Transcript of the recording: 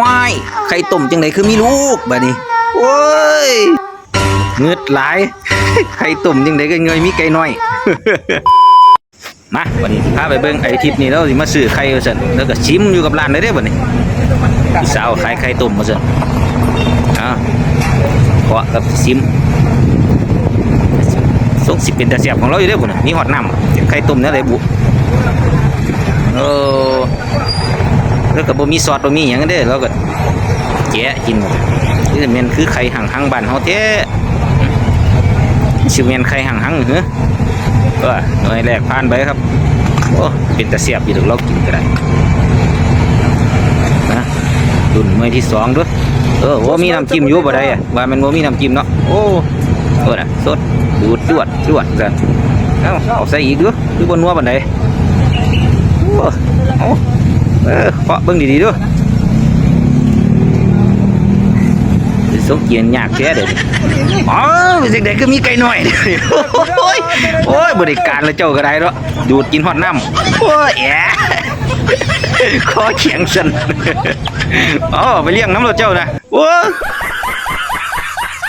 ວ້າຍ ໄຂ່ຕົ້ມຈັ່ງໃດຄືມີລູກບາດນີ້ ໂອ້ຍ ງຶດຫຼາຍ ໄຂ່ຕົ້ມຈັ່ງໃດກໍເງີຍມີໄກ່ນ້ອຍ. ມາ ບັດນີ້ພາໄປເບິ່ງ ໄອ້ທິດນີ້ລາວຊິມາຊື້ໄຂ່ວ່າຊັ້ນ ແລ້ວກໍຊິມຢູ່ກັບຮ້ານເລີຍເດ້ບັດນີ້ ຜູ້ສາວຂາຍໄຂ່ຕົ້ມວ່າຊັ້ນ. ເອົາ ເຄາະກັບຊິມ ຊົງຊິເປັນຕາແຊບຂອງລາວຢູ່ເດ້ພຸ້ນນະ ມີຮອດນ້ຳ ເປັນໄຂ່ຕົ້ມແນວໃດບຸ. ໂອ້ ແລ້ວກໍບໍ່ມີຊອດ ບໍ່ມີຫຍັງເດ້ ລາວກໍແຈະກິນ ຄືແມ່ນຄືໄຂ່ຫັງຫັງບ້ານເຮົາແທ້ ຊິແມ່ນໄຂ່ຫັງຫັງຫື? ເອີ ໜ່ວຍແລກຜ່ານໄປຄັບ. ໂອ້ ເປັນຕາແຊບຢູ່ດອກ ລາວກິນກໍໄດ້ນະ. ລຸ້ນໜ່ວຍທີສອງເດີ້. ເອີ ບໍ່ມີນ້ຳຈິ້ມຢູ່ບໍ່ໄດ້ ວ່າແມ່ນບໍ່ມີນ້ຳຈິ້ມເນາະ. ໂອ້ ໂອ້ນະ ສົດ ດູດ ຈວດ ຈວດ ຊັ້ນ. ເອົາ ເອົາໃສ່ອີກດູ ຄືບໍ່ນົວປານໃດ. ໂອ້ ເອົາ ເອີ ເຄາະເບິ່ງດີໆດູ ສົງກຽນຍາກແທ້ເດ້. ອໍ ເປັນຈັ່ງໃດຄືມີໄກ່ນ້ອຍ? ໂອ້ຍ ໂອ້ຍ ບໍລິການລະເຈົ້າກໍໄດ້ເນາະ ດູດກິນຮອດນ້ຳ. ໂອ້ຍ ແອ ຄໍແຂງຊັ້ນ. ອໍ ໄປລ້ຽງນຳໂລດເຈົ້ານະ. ໂອ້ຍ